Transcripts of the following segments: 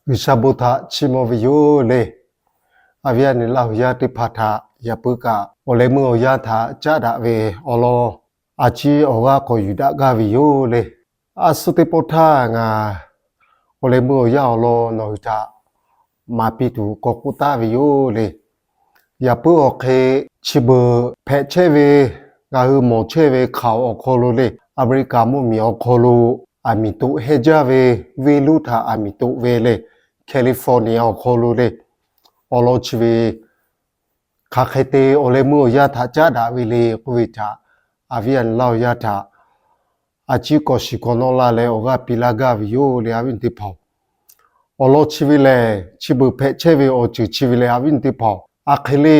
G'uiˬsha bon htaꞈ chiˇ mvuh ve yoˬ le. A viˉ a nyi Laˇ huˍ yaˇ teˇ hpaˍ htaꞈ yaꞈ puiˉ kaꞈ awˬ leh meuˇ awˬ yanˇ htaꞈ caˉ daꞈ ve awˬ lawn a ciˉ awˬ g'aˇ k'awꞈ yuˬ daꞈ gaˇ ve yoˬ le. A suhˉ teˇ pawˆ htaˇ ngaˬ awˬ leh meuˇ awˬ yanˇ awˬ lawn nawˬ hui htaꞈ maˍ piˇ tuˬ k'awꞈ k'oˆ taˍ ve yoˬ le. Yaꞈ puiˉ awˬ hk'e chi beuꞈ hpehꞈ chehˇ ve, ngaˬ hui mawˬ chehˇ ve hk'aoˍ awˬ hk'aw lo le, Aˍmeˍriˆkaˍ mvuhˇmiˬ awˬ hk'aw lo aˬ miˍ toꞈ hehnˇ jaˇ ve, venˇ lonˉ htaꞈ aˬ miˍ toꞈ ve le, California awˬ hk'aw lo le, awˬ lawn chi ve hk'aˬ hk'e te awˬ leh meuˇ awˬ yanˇ htaꞈ caˉ daꞈ ve le k'oˆ ve htaꞈ a viˉ a nyi Laˇ huˍ yaˇ htaꞈ a ciˉ kawꞈ shiˍ kawꞈ nawˇ laˇ leh awˬ g'aˇ piˇ laˇ gaˇ ve yoˬ le, a viˉ nyi teˇ hpaˍ-oˬ. Awˬ lawn chi ve lehˬ, chi beuꞈ hpehꞈ chehˇ ve awˬ ceuˬ chi ve lehˬ, a viˉ nyi teˇ hpaˍ-oˬ, a hk'e le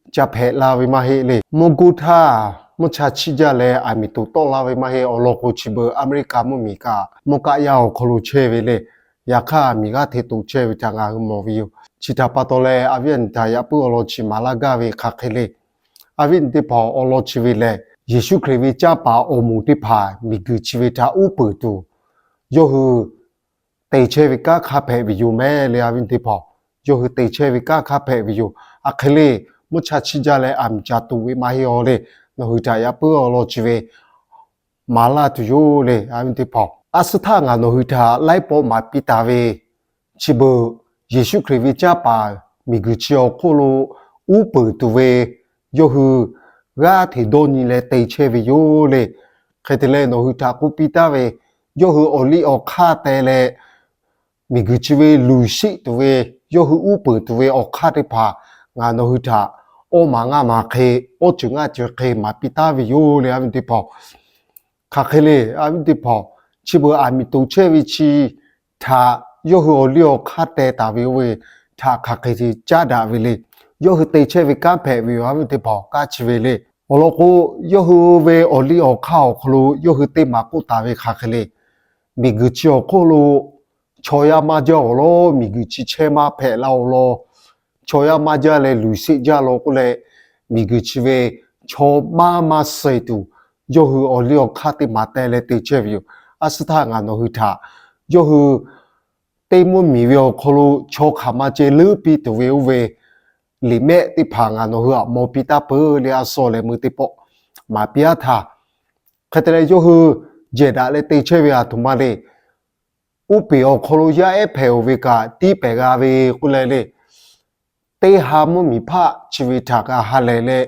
ca hpehꞈ la ve maˇ heˆ le. Mvuhˇ guˇ htaˇ mvuhˇ cha chiˇ jaˇ leh aˬ miˍ toꞈ tawˆ la ve maˇ heˆ. Awˬ lawn k'o, chi beuꞈ Aˍmeˍriˆkaˍ mvuhˇmiˬ kaꞈ mvuhˇ kaˆ yaˇ awˬ hk'aw lo chehˇ ve le. Yaꞈ hk'aˇ, aˬ miˍ g'aˇ hteꞈ toꞈ chehˇ ve htaꞈ ngaˬ hui mawˬ ve yoˬ. Chi htaꞈ pa taw leh, a viˉ a nyi htaꞈ yaꞈ puiˉ awˬ lawn chi maˍ laˇ gaˇ ve hk'aˬ hk'e le. A viˉ nyi teˇ hpaˍ, awˬ lawn chi ve lehˬ, Yeˍsuˆ Hkriꞈ ve canˇ paˍ awˬ moˍ teˇ hpaˍ miˬguiˬ chi ve htaꞈ uˉ peunˍ tuˬ, yawˇ hui te chehˇ ve kanˉ hk'aˇ hpehꞈ ve yoˬ mehˍ le, a viˉ nyi teˇ hpaˍ. Yawˇ hui te chehˇ ve kanˉ hk'aˇ hpehꞈ ve yoˬ. A hk'e le, mvuhˇ cha chiˇ jaˇ leh aˬ miˍ ca toꞈ ve maˇ heˆ aˬ le. Nawˬ hui htaꞈ yaꞈ puiˉ awˬ lawn chi ve maˍ laˇ tuˬ yoˬ le, a viˉ teˇ hpaˍ. A suhˉ htaˇ ngaˬ nawˬ hui htaꞈ laiˉ pawˆ maˍ piˇ taˍ ve, chi beuꞈ Yeˍsuˆ Hkriꞈ ve canˇ paˍ miˬguiˬ chi awˬ hk'oˆ lo uˉ peunˍ tuˬ ve, yawˇ hui g'aˇ hteꞈ dawˇ nyi leh te chehˇ ve yoˬ le. Hk'e te leh, nawˬ hui htaꞈ k'oˆ piˇ taˍ ve, yawˇ hui awˬ liˇ awˬ hk'aˇ teh leh miˬguiˬ chi ve luˬ sheˆ tuˬ ve, yawˇ hui uˉ peunˍ tuˬ ve awˬ hk'aˇ teˇ hpaˍ ngaˬ nawˬ hui htaꞈ awˇ maˬ ngaˇ maˬ hk'e, awˇ ceuˬ ngaˇ ceuˬ hk'e maˍ piˇ taˍ ve yoˬ le, a viˉ teˇ hpaˍ. Hk'aˬ hk'e le, a viˉ teˇ hpaˍ, chi beuꞈ aˬ miˍ toꞈ chehˇ ve chi htaꞈ yawˇ hui awˬ liˇ awˬ hk'aˇ teh taˍ ve oˇ ve htaꞈ hk'aˬ hk'e te caˉ daꞈ ve le. Yawˇ hui te chehˇ ve kanˉ hpehꞈ ve yoˬ, a viˉ teˇ hpaˍ, kanˉ chi ve le. Awˬ lawn k'o, yawˇ hui ve awˬ liˇ awˬ hk'aˇ awˬ hk'aw lo yawˇ hui teˇ maˍ k'oˆ taˍ ve hk'aˬ hk'e le. Miˬguiˬ chi awˬ hk'oˆ lo chaw yaˇ maˇ jaˇ awˬ lawn, miˬguiˬ chi chehˇ maˇ hpehꞈ la awˬ lawn, chaw yaˇ maˇ jaˇ leh luˬ sheˆ jaˇ law k'oˆ leh, miˬguiˬ chi ve chaw maˇ maˇ suh tuˬ, yawˇ hui awˬ liˇ awˬ hk'aˇ teˇ maˍ teh leh te chehˇ ve yoˬ. A suhˉ htaˇ ngaˬ nawˬ hui htaꞈ yawˇ hui teˇ mvuhˇmiˬ ve awˬ hk'aw lo chaw hk'aˬ ma ceh leuˉ piˇ tuˬ ve oˇ ve liꞈ mehˆ teˇ hpaˍ ngaˬ nawˬ hui htaꞈ mawˬ piˇ taˍ peuˬ le, a suhˉ awˬ leh meuˇ teˇ pawˆ maˍ piˇ aˉ htaˇ, hk'e te leh yawˇ hui jehˬ daꞈ leh te chehˇ ve aˬ htoꞈ ma le. Uˉ peunˍ awˬ hk'aw lo yaˇ ehˉ hpehꞈ-oˬ ve kaꞈ tiˉ pehˍ g'a ve k'oˆ leh le, teˇ ha mvuhˇmiˬ hpaˆ chi ve htaꞈ kaꞈ ha lehˬ leh,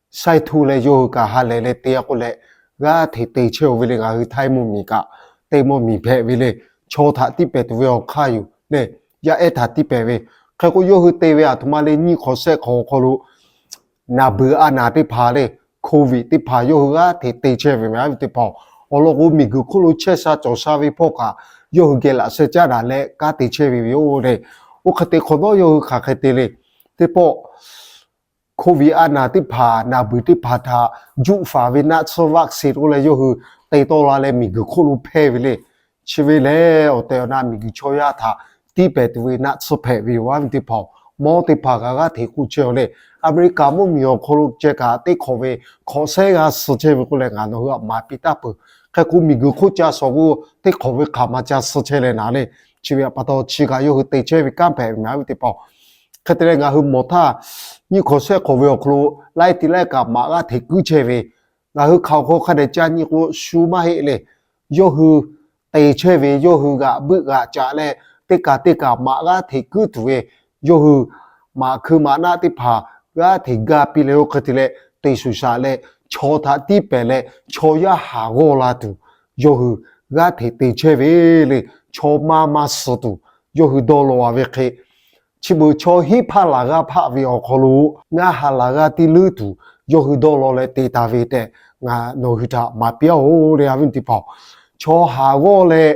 saiˉ htuˇ leh yawˇ hui kaꞈ ha lehˬ leh te-a k'oˆ leh, g'aˇ hteꞈ te chehˇ-oˬ ve le. Ngaˬ hui Htaiˇ mvuhˇmiˬ kaꞈ teˇ mvuhˇmiˬ hpehꞈ ve le. Chaw htaꞈ tiˉ pehˍ tuˬ ve awˬ hk'aˇ yoˬ le. Yaˇ ehˉ htaꞈ tiˉ pehˍ ve. Hk'e k'o, yawˇ hui te ve aˬ htoꞈ ma le, nyiˇ hk'awꞈ shehˆ hk'awꞈ awˬ hk'aw lo naˍ beuꞈ a naˍ teˇ hpaˍ le, Covid teˇ hpaˍ yawˇ hui g'aˇ hteꞈ te chehˇ ve mehˍ, a viˉ teˇ hpaˍ. Awˬ lawn k'o, miˬguiˬ hk'oˆ lo chehˇ sha cawˬ sha ve hpawˇ kaꞈ yawˇ hui geh laꞈ sheh caˉ daꞈ leh kanˉ te chehˇ ve yoˬ le. Oˇ hk'e te hk'awꞈ nawˉ yawˇ hui hk'aˬ hk'e te le. Teˇ pawˆ Covid a naˍ teˇ hpaˍ, naˍ beuꞈ teˇ hpaˍ htaꞈ juˆ faˍ ve naˆ tsuhˇ vaccine k'oˆ leh yawˇ hui te tawˆ la leh miˬguiˬ hk'oˆ lo hpehˇ ve le. Chi ve lehˬ, awˬ tehˬ awˬ na miˬguiˬ chaw yaˇ htaꞈ tiˉ pehˍ tuˬ ve naˆ tsuhˇ hpehꞈ ve yoˬ, a viˉ teˇ hpaˍ-oˬ. Mawˇ teˇ hpaˍ kaꞈ g'aˇ hteꞈ k'oˆ chehˇ-oˬ le. Aˍmeˍriˆkaˍ mvuhˇmiˬ awˬ hk'aw lo ceh kaꞈ teˇ hk'awꞈ ve hk'awꞈ shehˉ g'a suh chehˇ ve k'oˆ leh ngaˬ nawˬ hui htaꞈ maˍ piˇ taˍ peuˬ. Hk'e k'o, miˬguiˬ hk'oˆ ca shawˍ k'o, teˇ hk'awꞈ ve hk'aˬ ma ca suh chehˇ leh naˍ le. Chi ve pa taw, chi kaꞈ yawˇ hui te chehˇ ve kanˉ hpehꞈ ve mehˍ, a viˉ teˇ hpaˍ-oˬ. Hk'e te leh, ngaˬ hui mawˬ htaˇ, nyiˇ hk'awꞈ shehˆ hk'awꞈ ve awˬ hk'aw lo laiˉ ti laiˉ kaꞈ maꞈ g'aˇ hteꞈ kuiˉ chehˇ ve, ngaˬ hui hk'aoˍ hk'aw hk'a dehꞈ ca nyi k'o shu maˇ heˆ le. Yawˇ hui te chehˇ ve, yawˇ hui g'aꞈ beuˆ g'aꞈ caꞈ leh, teˇ kaꞈ teˇ kaꞈ maꞈ g'aˇ hteꞈ kuiˉ tuˬ ve, yawˇ hui maꞈ hkui maꞈ naˆ teˇ hpaˍ g'aˇ hteꞈ ga piˇ leh, oˇ hk'e te leh te shuˍ shaꞈ leh, chaw htaꞈ tiˉ pehˍ leh, chaw yaˇ haˍ g'awˇ la tuˬ, yawˇ hui g'aˇ hteꞈ te chehˇ ve le. Chaw maˇ maˇ suh tuˬ yawˇ hui dawˇ law-a ve hk'e, chi beuꞈ chaw hiˉ hpaˇ laˬ g'aˇ hpaˆ ve awˬ hk'aw lo ngaˇ ha laˬ g'aˇ tiˉ leuˉ tuˬ yawˇ hui dawˇ law leh te taˍ ve tehꞈ, ngaˬ nawˬ hui htaꞈ maˍ piˇ-oˬ le, a viˉ teˇ hpaˍ-oˬ. Chaw haˍ g'awˇ leh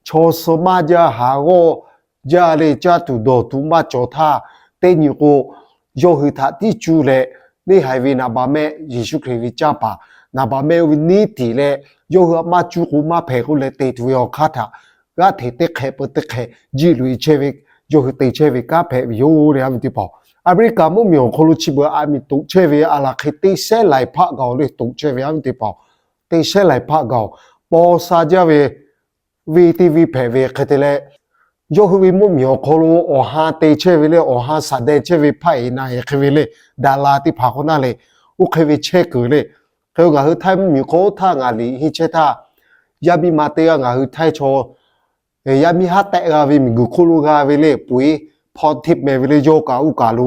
chaw suh maˇ jaˇ, haˍ g'awˇ jaˇ leh caˇ tuˬ dawˬ tuˬ maˇ cawˬ htaˇ, teˇ nyi k'o, yawˇ hui htaꞈ tiˉ cuˇ leh, neˇ haiˬ ve naˍ baˬ mehˆ Yeˍsuˆ Hkriꞈ ve canˇ paˍ naˍ baˬ mehˆ oˇ ve neˇ tiˍ leh, yawˇ hui maˇ cuˇ k'o maˇ hpehꞈ k'oˆ leh te tuˬ ve awˬ hk'aˇ htaꞈ g'aˇ hteꞈ teˇ hk'ehꞈ peuˬ teˇ hk'ehꞈ jiˆ loꞈ-e chehˇ ve, yawˇ hui te chehˇ ve kanˉ hpehꞈ ve yoˬ le, a viˉ teˇ hpaˍ-oˬ. Aˍmeˍriˆkaˍ mvuhˇmiˬ awˬ hk'aw lo chi beuꞈ aˬ miˍ toꞈ chehˇ ve a laˬ hk'e teˇ shehnˉ laiˬ hpaˆ gaˬ-oˬ le, toꞈ chehˇ ve a viˉ teˇ hpaˍ-oˬ. Teˇ shehnˉ laiˬ hpaˆ gaˬ-oˬ. Paw sha jaˇ ve, venˇ teˇ venˇ hpehꞈ ve hk'e te leh, yawˇ hui ve mvuhˇmiˬ awˬ hk'aw lo awˬ ha te chehˇ ve le, awˬ ha shaˍ deh chehˇ ve hpaˇ eˍ naˍ eˍ hk'e ve le, daꞈ la teˇ hpaˍ hk'awꞈ naˇ leh, oˇ hk'e ve chehˇ kuiˬ le. Hk'e ngaˬ hui Htaiˇ mvuhˇmiˬ hk'oˆ htaˇ ngaˬ liꞈ henˇ chehˇ htaˇ, yaˇ miˇ ma teˇ g'aˇ ngaˬ hui Htaiˇ chaw yaˇ miˇ haˉ tehˆ g'a ve miˬguiˬ hk'oˆ lo g'a ve le, peuˬ eˬ hpawˇ hteˆ meh ve le, yawˇ kaꞈ oˇ kaˬ lo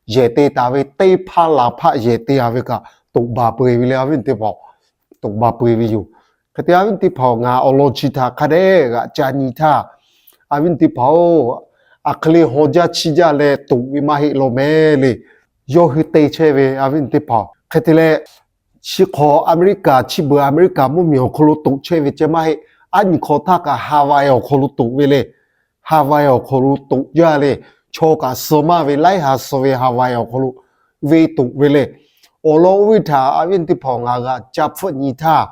yehˬ te taˍ ve teˇ hpaˇ laˬ hpaˆ yehˬ te a ve kaꞈ toꞈ baˬ peu eˬ ve le, a viˉ teˇ hpaˍ, toꞈ baˬ peu eˬ ve yoˬ. Hk'e te a viˉ teˇ hpaˍ-oˬ, ngaˬ awˬ lawn chi htaꞈ hk'a dehꞈ g'aꞈ ca nyi htaˇ, a viˉ teˇ hpaˍ-oˬ, aˬ hk'e le haw jaˇ chiˇ jaˇ leh toꞈ ve maˇ heˆ law meh le. Yawˇ hui te chehˇ ve a viˉ teˇ hpaˍ-oˬ, hk'e te leh chi hk'awꞈ Aˍmeˍriˆkaˍ, chi beuꞈ Aˍmeˍriˆkaˍ mvuhˇmiˬ awˬ hk'aw lo toꞈ chehˇ ve ceh maˇ heˆ. Aˉ nyi hk'awꞈ htaˇ kaꞈ Hawaii awˬ hk'aw lo toꞈ ve le. Hawaii awˬ hk'aw lo toꞈ jaˇ le. Chaw kaꞈ suh maˇ ve, laiˉ ha suh ve Hawaii awˬ hk'aw lo ve toꞈ ve le. Awˬ lawn oˇ ve htaꞈ a viˉ teˇ hpaˍ ngaˬ g'aꞈ ca hpfuhˆ nyi htaˇ,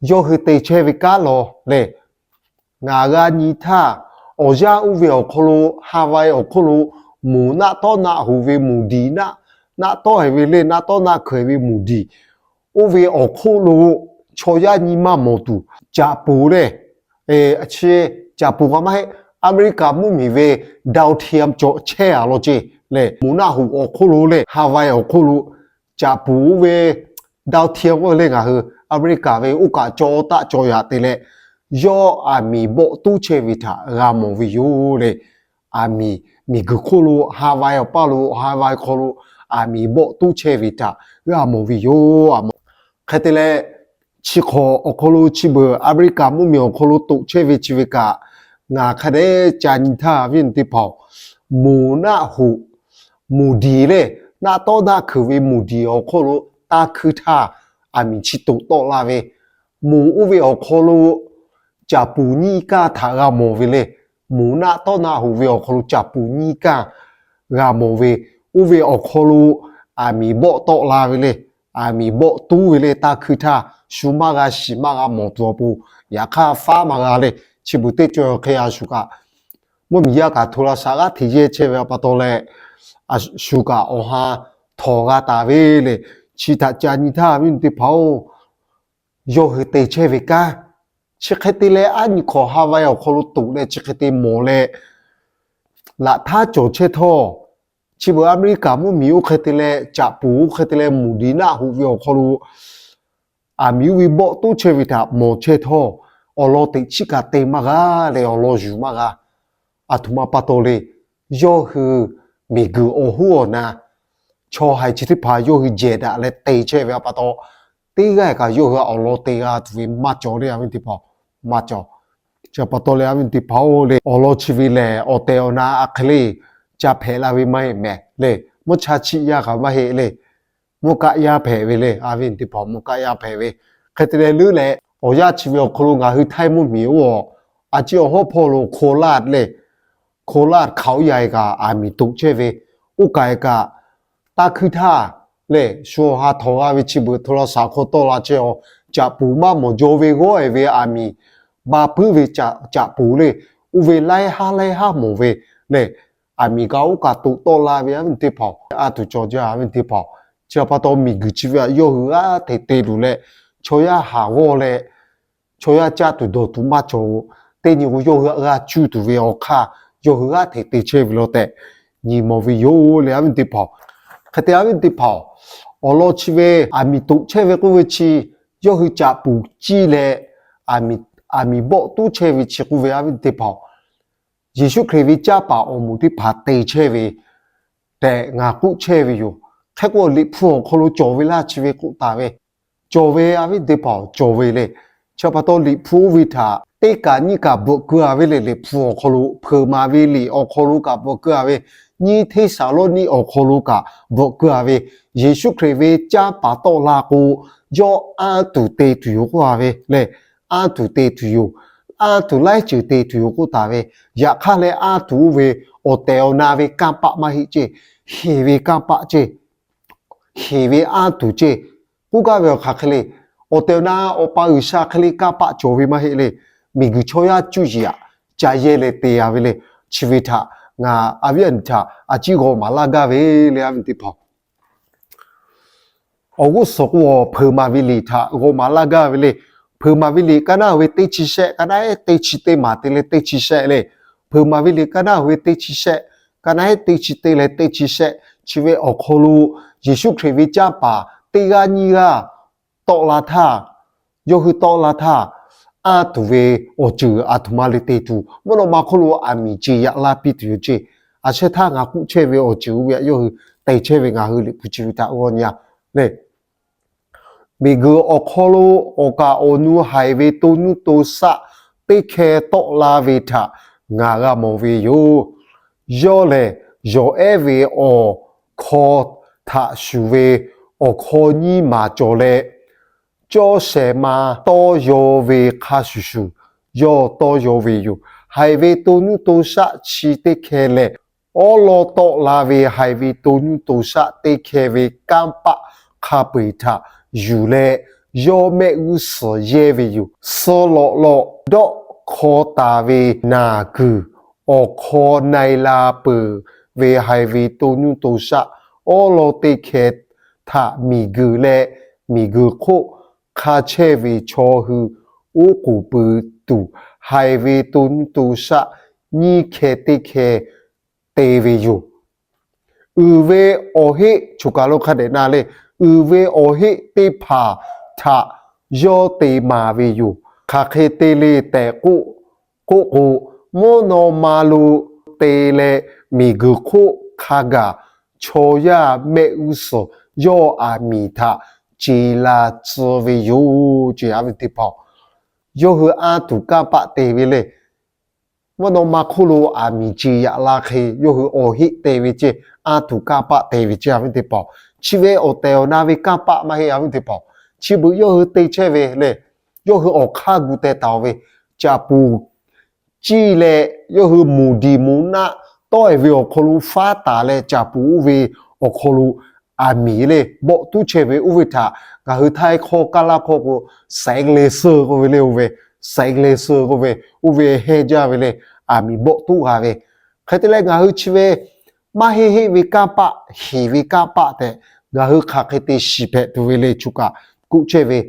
yawˇ hui te chehˇ ve kanˉ law lehˬ, ngaˬ g'a nyi htaˇ, awˬ yanˇ oˇ ve awˬ hk'aw lo, Hawaii awˬ hk'oˆ lo, moˬ naˆ tawˆ naˆ hoꞈ ve moˬ diˬ, naˆ tawˆ haiˬ ve le, naˆ tawˆ naˆ hkeuꞈ ve moˬ diˬ, oˇ ve awˬ hk'oˆ lo chaw yaˇ nyi maˇ mawˬ tuˬ, caꞈ puˍ lehˬ, chi caꞈ puˍ k'a maˇ heˆ, Aˍmeˍriˆkaˍ mvuhˇmiˬ ve ดาวเทียม cawꞈ chehˇ a law ceˇ lehˬ, moˬ naˆ hoꞈ awˬ hk'oˆ lo lehˬ, Hawaii awˬ hk'oˆ lo caꞈ puˍ oˇ ve ดาวเทียม oˇ ve le, ngaˬ hui Aˍmeˍriˆkaˍ ve oˇ kaꞈ caw taˆ caw yaꞈ te leh, yawˇ aˬ miˍ bawˆ toˉ chehˇ ve htaꞈ g'a mawˬ ve yoˬ le. Aˬ miˍ, miˬguiˬ hk'oˆ lo Hawaii awˬ paˇ lo, Hawaii hk'aw lo aˬ miˍ bawˆ toˉ chehˇ ve htaꞈ g'a mawˬ ve yoˬ. Hk'e te leh, chi hk'awꞈ awˬ hk'aw lo chi beuꞈ Aˍmeˍriˆkaˍ mvuhˇmiˬ awˬ hk'aw lo toꞈ chehˇ ve chi ve kaꞈ, ngaˬ hk'a dehꞈ ca nyi htaˇ a viˉ teˇ hpaˍ-oˬ, moˬ naˆ hoꞈ moˬ diˬ lehˬ, naˆ tawˆ naˆ hkeuꞈ ve moˬ diˬ awˬ hk'oˆ lo tanˇ hkuinˇ htaˇ aˬ miˍ chi toꞈ tawˆ la ve, moˬ oˇ ve awˬ hk'aw lo caꞈ puˍ nyiˇ kanˇ htaꞈ g'a mawˬ ve le. Moˬ naˆ tawˆ naˆ hoꞈ ve awˬ hk'aw lo caꞈ puˍ nyiˇ kanˇ g'a mawˬ ve, oˇ ve awˬ hk'aw lo aˬ miˍ bawˆ tawˆ la ve le. Aˬ miˍ bawˆ toˉ ve le, tanˇ hkuinˇ htaˇ shu maˇ g'a shiˍ maˇ g'a mawˬ tuˬ awˬ pon, yaꞈ hk'aˇ faˉ maˇ g'a le. Chi beuꞈ teˇ cawˬ hk'e a shu kaꞈ, mvuhˇmiˬ yaˇ kaꞈ hto la shaꞈ g'aˇ hteꞈ yehˇ chehˇ ve a pa taw leh, shu kaꞈ awˬ ha htawˍ g'a taˍ ve le. Chi htaꞈ ca nyi htaˇ a viˉ teˇ hpaˍ-oˬ, yawˇ hui te chehˇ ve kanˉ, chi hk'e te leh aˉ nyi hk'awꞈ Hawaii awˬ hk'aw lo toꞈ leh chi hk'e te mawˬ leh, laꞈ htaˇ cawˬ chehˇ htawˇ, chi beuꞈ Aˍmeˍriˆkaˍ mvuhˇmiˬ oˇ hk'e te leh caꞈ puˍ oˇ hk'e te leh moˬ diˬ naˆ hoꞈ ve awˬ hk'aw lo aˬ miˍ oˇ ve bawˆ toˉ chehˇ ve htaꞈ mawˬ chehˇ htawˇ, awˬ lawn teꞈ chiˉ kaꞈ te maˇ g'a leh awˬ lawn yuˬ maˇ g'a. Aˬ htoꞈ ma pa taw le, yawˇ hui miˬguiˬ awˬ hoˉ awˬ na chaw haiˬ chi teˇ hpaˍ yawˇ hui jehˬ daꞈ leh te chehˇ ve a pa taw, teˇ g'aˇ kaꞈ yawˇ hui awˬ lawn te g'a tuˬ ve maˇ cawˬ le, a viˉ teˇ hpaˍ-oˬ, maˇ cawˬ. Chi pa taw leh a viˉ teˇ hpaˍ-oˬ le, awˬ lawn chi ve lehˬ awˬ tehˬ awˬ na a hk'e le ca hpehꞈ la ve maˇ heˆ mehˍ le. Mvuhˇ cha chiˆ yaˇ kaꞈ maˇ heˆ le. Mvuhˇ kaˆ yaˇ hpehꞈ ve le, a viˉ teˇ hpaˍ, mvuhˇ kaˆ yaˇ hpehꞈ ve. Hk'e te leh leuˉ leh, awˬ yanˇ chi ve awˬ hk'aw lo ngaˬ hui Htaiˇ mvuhˇmiˬ oˇ a, a ciˉ awˬ hawˉ hpawˇ lo โคราช le, โคราช เขาใหญ่ kaꞈ aˬ miˍ toꞈ chehˇ ve, oˇ kaˬ e kaꞈ tanˇ hkuinˇ htaˇ lehˬ, shu awˬ ha htawˍ g'a ve chi beuꞈ hto la shaꞈ hk'aw tawˆ la chehˇ a, caꞈ puˍ maˇ mawˬ jaw ve g'awˇ e ve aˬ miˍ ba puiˉ ve caꞈ puˍ le, oˇ ve laiˉ haˉ laiˉ haˉ mawˬ ve lehˬ, aˬ miˍ kaꞈ oˇ kaꞈ toꞈ tawˆ la ve a viˉ teˇ hpaˍ, a tuˬ cawˬ jaˇ a viˉ teˇ hpaˍ. Chi pa taw miˬguiˬ chi ve a yawˇ hui g'aˇ hteꞈ te luˬ leh, chaw yaˇ haˍ g'awˇ leh, chaw yaˇ caˇ tuˬ dawˬ tuˬ maˇ cawˬ-o. Teˇ nyi k'o yawˇ hui g'a cuˇ tuˬ ve awˬ hk'aˇ, yawˇ hui g'aˇ hteꞈ te chehˇ ve law tehꞈ nyi mawˬ ve yoˬ le, a viˉ teˇ hpaˍ. Hk'e te a viˉ teˇ hpaˍ, awˬ lawn chi ve aˬ miˍ toꞈ chehˇ ve k'oˆ ve chi, yawˇ hui caꞈ puˍ ciˇ leh aˬ miˍ bawˆ toˉ chehˇ ve chi k'oˆ ve a viˉ teˇ hpaˍ, Yeˍsuˆ Hkriꞈ ve canˇ paˍ awˬ moˍ teˇ hpaˍ te chehˇ ve tehꞈ ngaˬ k'oˆ chehˇ ve yoˬ. Hk'e k'o, Liꞈ hpu awˬ hk'aw lo cawˬ ve laˇ chi ve k'oˆ taˍ ve, cawˬ ve a viˉ teˇ hpaˍ cawˬ ve le. Chi pa taw Liꞈ hpu oˇ ve htaꞈ teˇ kaꞈ nyiˇ kaꞈ bvuhꞈ keu a ve le. Liꞈ hpu awˬ hk'aw lo, Hpeuꞈ maˍ ve liꞈ awˬ hk'aw lo kaꞈ bvuhꞈ keu a ve, nyiˇ Hteˇsaˍlawˇniˆ awˬ hk'aw lo kaꞈ bvuhꞈ keu a ve, Yeˍsuˆ Hkriꞈ ve canˇ paˍ tawˆ la k'o, yawˇ anˇ tuˬ te tuˬ yoˬ k'oˆ a ve le. Anˇ tuˬ te tuˬ yoˬ. Anˇ tuˬ laiˉ ceuˬ te tuˬ yoˬ k'oˆ taˍ ve. Yaꞈ hk'aˇ leh anˇ tuˬ oˇ ve awˬ tehˬ awˬ na ve kanˇ paˆ maˇ heˆ ceˇ. Heˍ ve kanˇ paˆ ceˇ. Heˍ ve anˇ tuˬ ceˇ. K'oˆ gaˇ ve awˬ hk'aˬ hk'e le, awˬ tehˬ awˬ na Awˬ pa G'uiˬsha hk'e le kanˇ paˆ cawˬ ve maˇ heˆ le. Miˬguiˬ chaw yaˇ cuˇ yiˍ aꞈ ca yehˇ leh te a ve le. Chi ve htaꞈ ngaˬ a viˉ a nyi htaꞈ a ciˉ g'aw maˍ laˇ gaˇ ve le, a viˉ teˇ hpaˍ. Awˬ g'uˇ suhˍ k'o, Hpeuꞈ maˍ ve liꞈ htaꞈ g'aw maˍ laˇ gaˇ ve le. Hpeuꞈ maˍ ve liꞈ kaˇ naˉ ve teˇ chi shehˆ, kaˇ naˉ ehˉ teˇ chi teˇ maˍ te leh teˇ chi shehˆ le. Hpeuꞈ maˍ ve liꞈ ka naˆ uiˍ ve teˇ chi shehˆ, ka naˆ ehˉ teˇ chi teˇ leh teˇ chi shehˆ chi ve awˬ hk'aw lo Yeˍsuˆ Hkriꞈ ve canˇ paˍ teˇ g'aˇ nyiˇ g'aˇ tawˆ la htaˇ, yawˇ hui tawˆ la htaˇ, anˇ tuˬ ve awˬ ceuˬ aˬ htoꞈ ma le te tuˬ, mvuhˇ naw ma hk'oˆ lo aˬ miˍ ce yaꞈ laˇ piˇ tuˬ yoˬ ceˇ. Aˬ shehˍ htaˇ ngaˬ k'oˆ chehˇ ve awˬ ceuˬ oˇ ve yawˇ hui te chehˇ ve ngaˬ hui liꞈ hpu chi ve htaꞈ g'aw nyi a le. Miˬguiˬ awˬ hk'aw lo awˬ kaˍ awˬ nu haiˬ ve to nuˇ to shaˆ teˇ hkeh tawˆ la ve htaꞈ ngaˬ g'a mawˬ ve yoˬ. Yawˇ lehˬ, yawˬ ehˉ ve awˬ hkaw htaꞈ shuˍ ve awˬ hkaw nyiˇ maˍ cawˬ leh, cawˇ shehˍ ma tawˇ yaw ve hk'a shuˍ shuˍ, yawˇ tawˇ yaw ve yoˬ. Haiˬ ve to nuˇ to shaˆ chi teˇ hkeh lehˬ, awˉ lawˇ tawˆ la ve haiˬ ve to nuˇ to shaˆ teˇ hkeh ve kanˇ paˆ hk'a peu eˬ htaꞈ yuˬ leh, yawˇ mehˆ g'uˇ suhˍ yehˇ ve yoˬ. Suh lawꞈ lawꞈ dawˆ hkaw taˍ ve naˬ kuiˬ awˬ hk'aw na e la peuˬ ve haiˬ ve to nuˇ to shaˆ awˉ lawˇ teˇ hkeh htaꞈ miˬguiˬ leh miˬguiˬ hk'oˆ hk'a chehˇ ve chaw hui oˉ k'oˍ pui tuˬ, haiˬ ve to nuˇ to shaˆ nyiˇ hkeh teˇ hkeh te ve yoˬ. Uiˍ ve awˬ heˆ, choˬ kaˬ lo hk'a dehꞈ na le, uiˍ ve awˬ heˆ teˇ hpaˍ htaꞈ yawˇ te maˍ ve yoˬ. Hk'aˬ hk'e te le tehꞈ k'oˆ k'o, mvuhˇ naw ma lo te leh miˬguiˬ hk'oˆ hk'a gaˬ chaw yaˇ mehˆ g'uˇ suhˍ yawˇ aˬ miˍ htaꞈ ce la tcuh ve yoˬ ceˇ, a viˉ teˇ hpaˍ. Yawˇ hui anˇ tuˬ kanˇ paˆ te ve le. Mvuhˇ naw ma hk'oˆ lo aˬ miˍ ce yaꞈ la hk'e, yawˇ hui awˬ heˆ te ve ceˇ, anˇ tuˬ kanˇ paˆ te ve ceˇ, a viˉ teˇ hpaˍ. Chi ve awˬ tehˬ awˬ na ve kanˇ paˆ maˇ heˆ, a viˉ teˇ hpaˍ. Chi beuꞈ yawˇ hui te chehˇ ve le, yawˇ hui awˬ hk'aˇ gu teh taˍ ve, caˍ puˍ ciˇ leh yawˇ hui muˬ diˬ muˬ naˆ tawˆ e ve awˬ hk'aw lo faˉ taˍ leh, caˍ puˍ oˇ ve awˬ hk'aw lo aˬ miˍ le bawˆ tuˉ chehˇ ve oˇ ve htaꞈ ngaˬ hui Htaiˇ hkawˇ Kaˇlaˇ hkawˇ k'o, sexual k'oˆ ve le, oˇ ve sexual k'oˆ ve, oˇ ve heˆ jaˇ ve le, aˬ miˍ bawˆ tuˉ g'a ve. Hk'e te leh ngaˬ hui chi ve maˇ heˆ heˆ ve kanˇ paˆ, heˍ ve kanˇ paˆ tehꞈ ngaˬ hui hk'aˬ hk'e te shiˍ hpehꞈ tuˬ ve le, choˬ kaꞈ k'oˆ chehˇ ve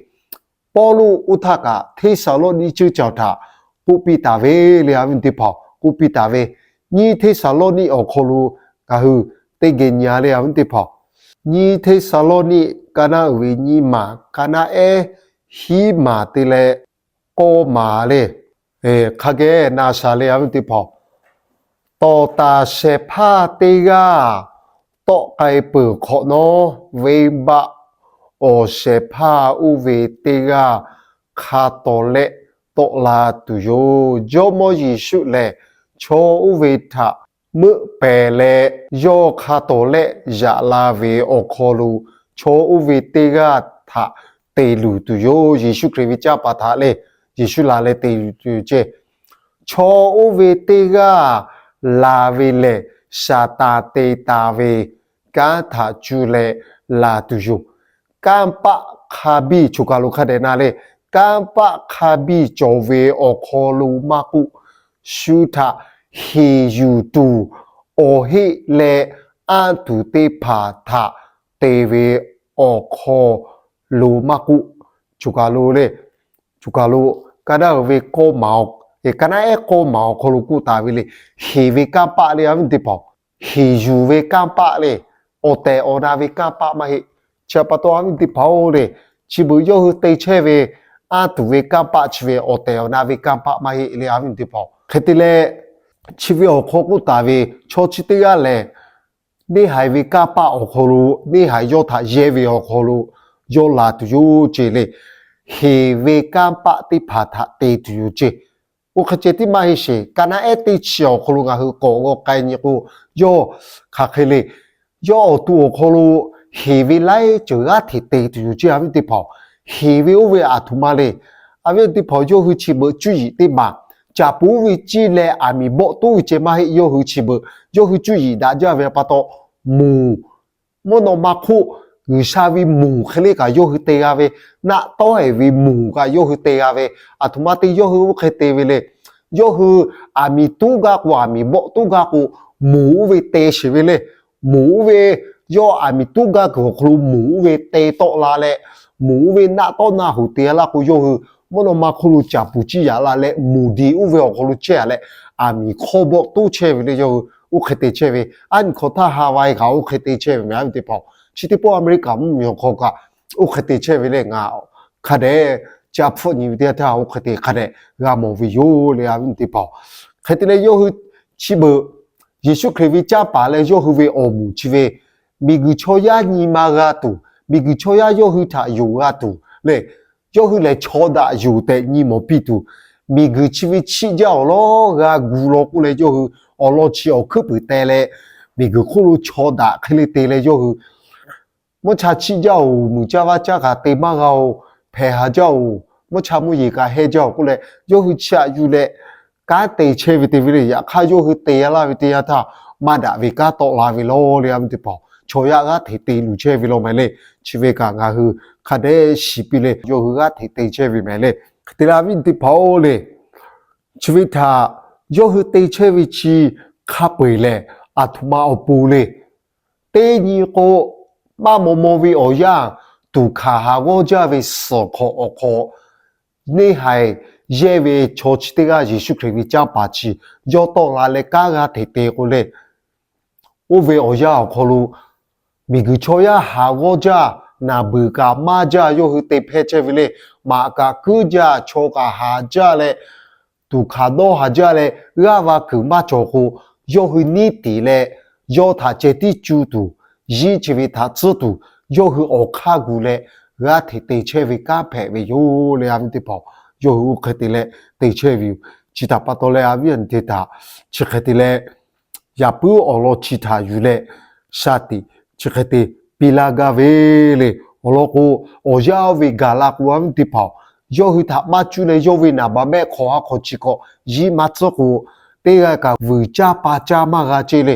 Pawˇluꞈ oˇ htaˇ kaꞈ Hteˇsaˍlawˇniˆ ceuˇ caˬ htaꞈ k'oˆ piˇ taˍ ve le, a viˉ teˇ hpaˍ, k'oˆ piˇ taˍ ve. Nyiˇ Hteˇsaˍlawˇniˆ awˬ hk'aw lo ngaˬ hui teˇ geh nyi a le, a viˉ teˇ hpaˍ. Nyiˇ Hteˇsaˍlawˇniˆ ka naˆ uiˍ ve nyiˇ maˬ, ka naˆ ehˉ hiˉ maˬ te leh k'awˇ maˬ le, hk'a geh na shaˍ le, a viˉ teˇ hpaˍ. Tawˍ taˍ shehˍ hpaˇ teˇ g'aˇ tawˆ k'ai peuˬ hk'awꞈ nawˉ, venˇbaˆ awˬ shehˍ hpaˇ oˇ ve teˇ g'aˇ hk'a tawˍ lehˆ tawˆ la tuˬ yoˬ. Jawˇmawˇ Yeˍsuˆ lehˬ, chaw oˇ ve htaꞈ meuˆ pehˍ leh, yawˇ hk'a tawˍ lehˆ yaꞈ la ve awˬ hk'aw lo chaw oˇ ve teˇ g'aˇ htaꞈ te luˬ tuˬ yoˬ. Yeˍsuˆ Hkriꞈ ve canˇ paˍ htaꞈ le, Yeˍsuˆ laˬ leh te luˬ tuˬ yoˬ ceˇ. Chaw oˇ ve teˇ g'aˇ laˬ ve lehˬ, Saˍtanˍ te taˍ ve kanˉ htaꞈ cuˇ leh laˬ tuˬ yoˬ. Kanˇ paˆ hk'a biˇ, choˬ kaˬ lo hk'a dehꞈ na le, kanˇ paˆ hk'a biˇ cawˬ ve awˬ hk'aw lo maˇ k'oˆ, shu htaꞈ heˍ yuˬ tuˬ awˬ heˆ leh anˇ tuˬ teˇ hpaˍ htaꞈ te ve awˬ hk'aw lo maˇ k'oˆ, choˬ kaˬ lo le, choˬ kaˬ lo ka naˆ uiˍ ve k'awˇ maˬ, ka naˆ ehˉ k'awˇ maˬ awˬ hk'aw lo k'oˆ taˍ ve le, heˍ ve kanˇ paˆ le, a viˉ teˇ hpaˍ, heˍ yuˬ ve kanˇ paˆ le, awˬ tehˬ awˬ na ve kanˇ paˆ maˇ heˆ. Chi pa taw, a viˉ teˇ hpaˍ-oˬ le, chi beuꞈ yawˇ hui te chehˇ ve anˇ tuˬ ve kanˇ paˆ chi ve awˬ tehˬ awˬ na ve kanˇ paˆ maˇ heˆ le, a viˉ teˇ hpaˍ. Hk'e te leh, chi ve awˬ hk'aw k'oˆ taˍ ve, chaw chi teˇ g'aˇ lehˬ, neˇ haiˬ ve kanˇ paˆ awˬ hk'aw lo, neˇ haiˬ yawˇ htaꞈ yehˇ ve awˬ hk'aw lo yawˇ laˬ tuˬ yoˬ ceˇ le. Heˍ ve kanˇ paˆ teˇ hpaˍ htaꞈ te tuˬ yoˬ ceˇ. Oˇ hk'e ceh tiˉ maˇ heˆ sheˍ, ka naˆ ehˉ teˇ chi awˬ hk'aw lo ngaˬ hui k'awꞈ g'aw k'ai nyi k'o, yawˇ hk'aˬ hk'e le, yawˇ awˬ to awˬ hk'aw lo heˍ ve laiˉ ceuˬ g'aˇ hteꞈ te tuˬ yoˬ ceˇ, a viˉ teˇ hpaˍ. Heˍ ve oˇ ve aˬ htoꞈ ma le, a viˉ teˇ hpaˍ, yawˇ hui chi beuꞈ cuˇ yiˍ teˇ maˬ, caˍ puˍ oˇ ve ciˇ leh aˬ miˍ bawˆ toˉ ve ceh maˇ heˆ. Yawˇ hui chi beuꞈ, yawˇ hui cuˇ yiˍ daꞈ jaˇ ve pa taw, moˬ, mvuhˇ naw ma hk'oˆ G'uiˬsha ve moˬ hk'e le kaꞈ yawˇ hui te g'a ve, naˆ tawˉ ehˍ ve moˬ kaꞈ yawˇ hui te g'a ve, aˬ htoꞈ ma te yawˇ hui oˇ hk'e te ve le. Yawˇ hui aˬ miˍ toˉ gaˇ k'o, aˬ miˍ bawˆ toˉ gaˇ k'o, moˬ oˇ ve te sheˍ ve le. Moˬ oˇ ve, yawˇ aˬ miˍ toˉ gaˇ kuiˬ awˬ hk'aw lo moˬ oˇ ve te tawˆ la leh, moˬ oˇ ve naˆ tawˉ naˆ hoꞈ te laˇ k'o, yawˇ hui mvuhˇ naw ma hk'oˆ lo caˍ puˍ ciˇ yaꞈ la leh, moˬ diˬ oˇ ve awˬ hk'aw lo chehˇ a leh, aˬ miˍ hk'awˇ bawˆ toˇ chehˇ ve le yawˇ hui oˇ hk'e te chehˇ ve. Aˉ nyi hk'aw htaˇ Hawaii kaꞈ oˇ hk'e te chehˇ ve meh, aˉ ve teˇ hpaˍ-oˬ. Chi teˇ pawˆ America mvuhˇmiˬ awˬ hk'aw kaꞈ oˇ hk'e te chehˇ ve le. Ngaˬ hk'a dehꞈ ca hpfuhˆ nyi ve teˇ yanˇ htaˇ oˇ hk'e te hk'a dehꞈ g'a mawˬ ve yoˬ le, aˉ ve teˇ hpaˍ-oˬ. Hk'e te leh yawˇ hui chi beuꞈ Yeˍsuˆ Hkriꞈ ve canˇ paˍ leh yawˇ hui ve awˬ moˍ chi ve miˬguiˬ chaw yaˇ nyi ma g'a tuˬ, miˬguiˬ chaw yaˇ yawˇ hui htaꞈ yonˍ g'a tuˬ lehˬ, yawˇ hui lehˬ chaw daꞈ yoˬ tehꞈ nyi mawˬ piˇ tuˬ, miˬguiˬ chi ve chiˆ jaˇ awˬ lawˉ g'a gu law k'oˆ leh, yawˇ hui awˬ lawn chi awˬ hkuiˉ puiˍ teh leh, miˬguiˬ hk'oˆ lo chaw daꞈ hk'e le te leh yawˇ hui mvuhˇ cha chiˆ jaˇ-oˬ, muiˬ caˇ vaˇ caˇ kaꞈ te maˇ g'a-oˬ, hpehꞈ haˍ jaˇ-oˬ, mvuhˇ cha mvuhˇ yeˬ kaꞈ heh jaˇ-oˬ k'oˆ leh, yawˇ hui chi aꞈ yuˬ leh kanˉ te chehˇ ve te ve le. Yaꞈ hk'aˇ yawˇ hui te laˇ ve teˇ yanˇ htaˇ maˇ daꞈ ve kanˉ tawˆ la ve law le, aˉ ve teˇ hpaˍ-oˬ. Chaw yaˇ g'aˇ hteꞈ te luˬ chehˇ ve law meh le. Chi ve kaꞈ ngaˬ hui hk'a dehꞈ shiˍ piˇ le, yawˇ hui g'aˇ hteꞈ te chehˇ ve meh le. Hk'e te leh aˉ ve teˇ hpaˍ-oˬ le, chi ve htaꞈ yawˇ hui te chehˇ ve chi hk'a peu-eˬ lehˬ, aˬ htoꞈ ma awˬ pon le. Teˇ nyi k'o, maˇ maw maw ve awˬ yanˇ, tuˍ hkanˍ haˍ g'awˇ jaˇ ve suhˍ hk'awꞈ awˬ hk'aw neˇ haiˬ yehˇ ve chaw chi teˇ g'aˇ Yeˍsuˆ Hkriꞈ ve canˇ paˍ chi yawˇ tawˆ la leh kanˉ g'aˇ hteꞈ te k'o le, oˇ ve awˬ yanˇ awˬ hk'aw lo miˬguiˬ chaw yaˇ haˍ g'awˇ jaˇ, naˍ beuˬ kaꞈ maˇ jaˇ, yawˇ hui te hpehˇ chehˇ ve le. Maꞈ kaꞈ kuiˉ jaˇ, chaw kaꞈ haˍ jaˇ leh, tuˍ hkanˍ dawˇ haˍ jaˇ leh g'aˇ va kuiˬ maˇ cawˬ k'o, yawˇ hui neˇ tiˍ leh yawˇ htaꞈ ceh tiˉ cu tuˬ, yinˉ chi ve htaꞈ tcuhˉ tuˬ, yawˇ hui awˬ hk'aˇ gu leh g'aˇ hteꞈ te chehˇ ve kanˉ hpehꞈ ve yoˬ le, aˉ ve teˇ hpaˍ-oˬ. Yawˇ hui oˇ hk'e te leh te chehˇ ve yoˬ. Chi htaꞈ pa taw leh aˉ ve teˇ htaꞈ chi hk'e te leh yaꞈ puiˉ awˬ lawn chi htaꞈ yuˬ leh sha tiꞈ chi hk'e te piˇ laˇ gaˇ ve le. Awˬ lawn k'o, awˬ yanˇ oˇ ve gaˬ la k'o, aˉ ve teˇ hpaˍ-oˬ, yawˇ hui htaꞈ maˇ cuˇ leh yawˇ ve naˍ baˬ mehˆ hk'awꞈ ha hk'awꞈ chi hk'awꞈ yinˉ maˇ tcuhˉ k'o, teˇ g'aˇ kaꞈ vuiˬ caˇ pa caˇ maˇ g'a ceˇ le.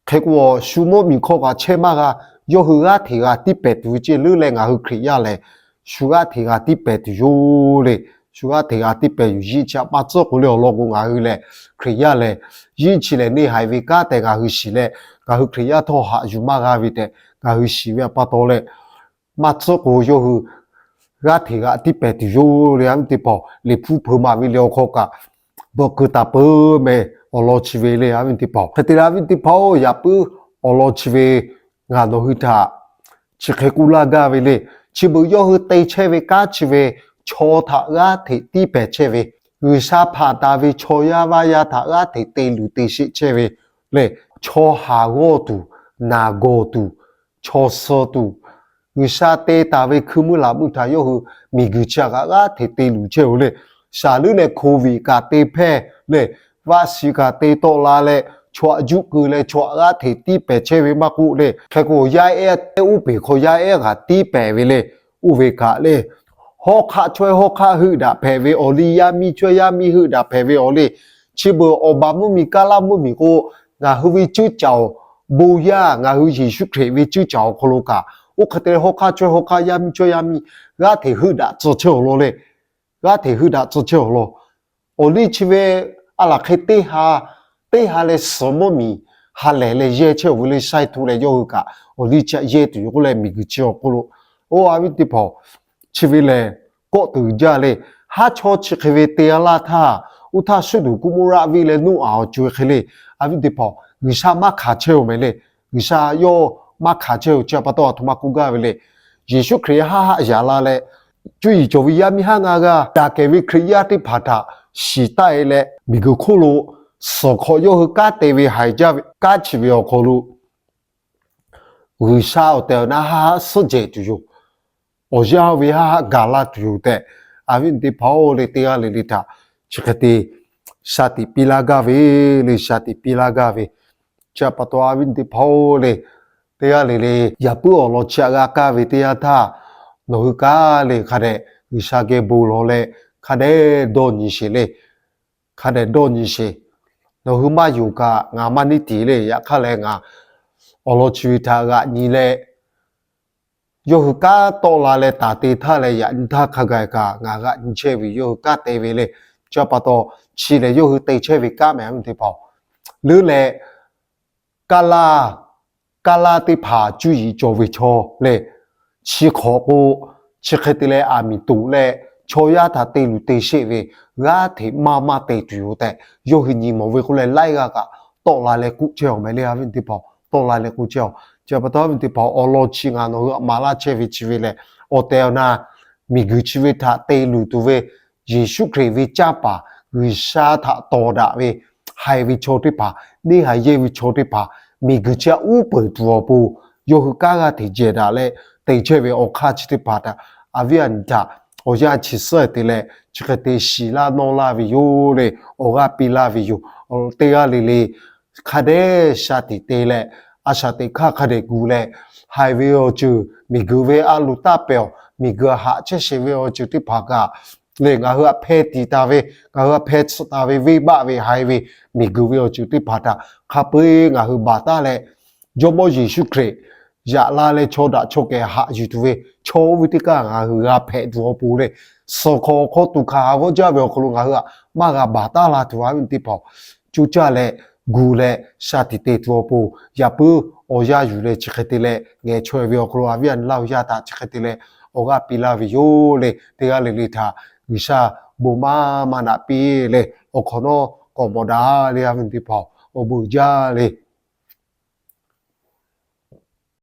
Hk'e k'o, shu mvuhˇ miˬ hk'aw kaꞈ chehˇ maˇ g'a. Yawˇ hui g'aˇ hteꞈ g'a tiˇ pehˍ tuˬ ve ceˇ leuˉ leh ngaˬ hui Hkriꞈ yaˇ lehˬ, shu g'aˇ hteꞈ g'a tiˇ pehˍ tuˬ yoˬ le. Shu g'aˇ hteꞈ g'a tiˇ pehˍ yuˬ yinˉ chi aꞈ maˇ tcuhˉ k'o le, awˬ lawn k'o ngaˬ hui lehˬ Hkriꞈ yaˇ lehˬ, yinˉ chi lehˬ neˇ haiˬ ve kanˉ tehꞈ ngaˬ hui shiˍ leh, ngaˬ hui Hkriꞈ yaˇ htawˇ haꞈ yuˬ maˇ g'a ve tehꞈ ngaˬ hui shiˍ ve pa taw leh, maˇ tcuhˉ k'o yawˇ hui g'aˇ hteꞈ g'a tiˇ pehˍ tuˬ yoˬ le, aˉ ve teˇ hpaˍ-oˬ. Liꞈ hpu hpeuꞈ maˍ ve le awˬ hk'aw kaꞈ bvuhꞈ keu taˍ peuˬ meh, awˬ lawn chi ve le, aˉ ve teˇ hpaˍ-oˬ. Hk'e te leh aˉ ve teˇ hpaˍ-oˬ, yaꞈ puiˉ awˬ lawn chi ve ngaˬ nawˬ hui htaꞈ chi hk'e k'oˆ laˇ gaˇ ve le. Chi beuꞈ yawˇ hui te chehˇ ve kanˉ chi ve chaw htaꞈ g'aˇ hteꞈ tiˇ pehˍ chehˇ ve, G'uiˬsha hpanˍ taˍ ve chaw yaˇ vaˇ yaˇ htaꞈ g'aˇ hteꞈ te luˬ te sheˆ chehˇ ve le. Chaw haˍ g'awˇ tuˬ, naˍ gawˬ tuˬ, chaw suh tuˬ, G'uiˬsha te taˍ ve hkui meuˇ laꞈ meuˇ htaꞈ yawˇ hui miˬguiˬ chi aꞈ kaꞈ g'aˇ hteꞈ te luˬ chehˇ-oˬ le. Shaˍ leuˉ leh hkoˍviˍ kaꞈ te hpehˇ leh, vaˆ shi kaꞈ te tawˆ la leh, chaw aꞈ juˆ keu leh chaw aꞈ g'aˇ hteꞈ tiˇ pehˍ chehˇ ve maˇ k'oˆ le. Hk'e k'o, yaˇ ehˉ oˇ peˬ hk'aw yaˇ ehˉ kaꞈ tiˇ pehˍ ve le. Oˇ ve kaꞈ le, hawˉ hk'aˆ chaweh hawˉ hk'aˆ heuˆ daꞈ hpehꞈ ve awˬ le, yaˇ miˇ chaweh yaˇ miˇ heuˆ daꞈ hpehꞈ ve awˬ le. Chi beuꞈ awˬ baˬ mvuhˇmiˬ kaˇ laˇ mvuhˇmiˬ k'o, ngaˬ hui ve cuˇ caˍ-oˬ, bon yaˇ ngaˬ hui Yeˍsuˆ Hkriꞈ ve cuˇ caˍ awˬ hk'aw lo kaꞈ, oˇ hk'e te leh hawˉ hk'aˆ chaweh hawˉ hk'aˆ yaˇ miˇ chaweh yaˇ miˇ g'aˇ hteꞈ heuˆ daꞈ tcuh chehˇ awˬ lawn le. G'aˇ hteꞈ heuˆ daꞈ tcuh chehˇ awˬ lawn. Awˬ liˇ chi ve a laˬ hk'e teˇ ha, teˇ ha leh suhˍ mvuhˇmiˬ ha lehˬ leh yehˇ chehˇ-oˬ ve le. Shaiˇ hto leh yawˇ hui kaꞈ awˬ liˇ chi aꞈ yehˇ tuˬ yoˬ k'oˆ leh, miˬguiˬ chi awˬ hk'oˆ lo, oˇ aˬ viˉ teˇ hpaˍ-oˬ, chi ve lehˬ kawˆ tuˬ jaˇ le. Haˉ chawˇ chi hk'e ve te a laˇ htaˇ, oˇ htaˇ Suˇtuˍ Kuˇmoˇraˆ venˇ leh Noˉaꞈ awˬ co-e hk'e le, aˬ viˉ teˇ hpaˍ-oˬ, G'uiˬsha maˇ hkanˍ chehˇ-oˬ meh le. G'uiˬsha yawˇ maˇ hkanˍ chehˇ-oˬ. Chi pa taw aˬ htoꞈ ma k'oˆ gaˇ ve le. Yeˍsuˆ Hkriꞈ haˆ haˆ yaꞈ la leh, cuˇ yiˍ cawˬ ve yaˇ miˇ haˉ ngaˇ g'aˇ daꞈ kehˬ ve Hkriꞈ yaˇ teˇ hpaˍ htaꞈ shiˍ taˆ-e leh, miˬguiˬ hk'oˆ lo suhˍ hk'awꞈ yawˇ hui kanˉ te ve haiˬ jaˇ ve kanˉ chi ve awˬ hk'aw lo, G'uiˬsha awˬ tehˬ awˬ na haˆ haˆ suhˉ jehˬ tuˬ yoˬ. Awˬ yanˇ ve haˆ haˆ gaˬ la tuˬ yoˬ tehꞈ, aˬ viˉ teˇ hpaˍ-oˬ le, teˇ g'aˇ le le htaꞈ chi hk'e te sha tiꞈ piˇ laˇ gaˇ ve le, sha tiꞈ piˇ laˇ gaˇ ve. Chi pa taw aˬ viˉ teˇ hpaˍ-oˬ le, teˇ g'aˇ le le yaꞈ puiˉ awˬ lawn chi aꞈ g'a kaˇ ve teˇ yanˇ htaˇ, nawˬ hui kaꞈ le hk'a dehꞈ G'uiˬsha geh bon lawˬ leh hk'a dehꞈ dawˇ nyi sheˍ le. Hk'a dehꞈ dawˇ nyi sheˍ. Nawˬ hui maˇ yonˍ kaꞈ ngaˬ maˇ neˇ tiˍ le. Yaꞈ hk'aˇ leh ngaˬ awˬ lawn chi ve htaꞈ g'aꞈ nyi leh, yawˇ hui kanˉ tawˆ la leh taˍ te htaˇ leh yaꞈ nyi htaˇ hk'a gaˬ kaꞈ ngaˬ g'aꞈ nyi chehˇ ve yawˇ hui kanˉ te ve le. Chi pa taw chi lehˬ yawˇ hui te chehˇ ve kanˉ meh, aˬ viˉ teˇ hpaˍ-oˬ. Leuˉ leh kaˇ laˇ, kaˇ laˇ teˇ hpaˍ cuˇ yiˍ cawˬ ve chaw lehˬ, chi hk'awꞈ k'o, chi hk'e te leh aˬ miˍ toꞈ leh chaw yaˇ htaꞈ te luˬ te sheˆ ve g'aˇ hteꞈ maˇ maˇ te tuˬ yoˬ tehꞈ, yawˇ hui nyi mawˬ ve k'oˆ leh laiˉ g'aˇ kaꞈ tawˆ la leh k'oˆ chehˇ-oˬ meh le, a viˉ teˇ hpaˍ, tawˆ la leh k'oˆ chehˇ-oˬ. Chi pa taw a viˉ teˇ hpaˍ, awˬ lawn chi ngaˬ nawˬ hui htaꞈ maˍ laˇ chehˇ ve chi ve lehˬ, awˬ tehˬ awˬ na miˬguiˬ chi ve htaꞈ te luˬ tuˬ ve Yeˍsuˆ Hkriꞈ ve canˇ paˍ G'uiˬsha htaꞈ tawˍ daꞈ ve haiˬ ve chaw teˇ hpaˍ, neˇ haiˬ yehˇ ve chaw teˇ hpaˍ, miˬguiˬ chi htaꞈ uˉ peunˍ tuˬ awˬ pon, yawˇ hui kanˉ g'aˇ hteꞈ jehˬ daꞈ leh te chehˇ ve awˬ hk'aˇ chi teˇ hpaˍ htaꞈ a viˉ a nyi htaꞈ awˬ yanˇ chi suhˉ te leh chi hk'e te shiˍ laˇ nawˇ laˇ ve yoˬ le, awˬ g'aˇ piˇ laˇ ve yoˬ. Teˇ g'aˇ le le hk'a dehꞈ shaˍ tiꞈ te leh, a shaˍ teꞈ hk'aˇ hk'a dehꞈ gu leh, haiˬ ve awˬ ceuˬ, miˬguiˬ ve a loˍ taˇ pehˍ-oˬ, miˬguiˬ haꞈ chehˇ sheˍ ve awˬ ceuˬ teˇ hpaˍ kaꞈ lehˬ, ngaˬ hui htaꞈ hpeh tiꞈ taˍ ve, ngaˬ hui htaꞈ hpeh tsuhꞈ taˍ ve venˇbaˆ ve haiˬ ve miˬguiˬ ve awˬ ceuˬ teˇ hpaˍ htaꞈ hk'a peu-eˬ ngaˬ hui baˬ taˉ leh, Jawˇmawˇ Yeˍsuˆ Hkriꞈ yaꞈ la leh chaw daꞈ chaw kehˬ haꞈ yuˬ tuˬ ve chaw oˇ ve teˇ kaˇ ngaˬ hui g'a hpehꞈ tuˬ awˬ pon le, suhˍ hk'awꞈ awˬ hk'aw tuˬ hkanˍ ha g'awˇ jaˇ ve awˬ hk'aw lo ngaˬ hui htaꞈ maˇ g'a baˬ taˉ la tuˬ a viˉ teˇ hpaˍ, co caˇ leh gu leh shaˍ tiꞈ te tuˬ awˬ pon, yaꞈ puiˉ awˬ yanˇ yuˬ leh chi hk'e te leh ngeh chaweh ve awˬ hk'aw lo a viˉ a nyi laˇ awˬ yanˇ htaꞈ chi hk'e te leh awˬ g'aˇ piˇ laˇ ve yoˬ le. Teˇ g'aˇ le le htaꞈ G'uiˬsha bon maˇ maˇ naꞈ piˇ leh awˬ hk'awꞈ nawˉ k'awꞈ mawˬ daꞈ le, a viˉ teˇ hpaˍ, awˬ bon uiˍ jaˇ le.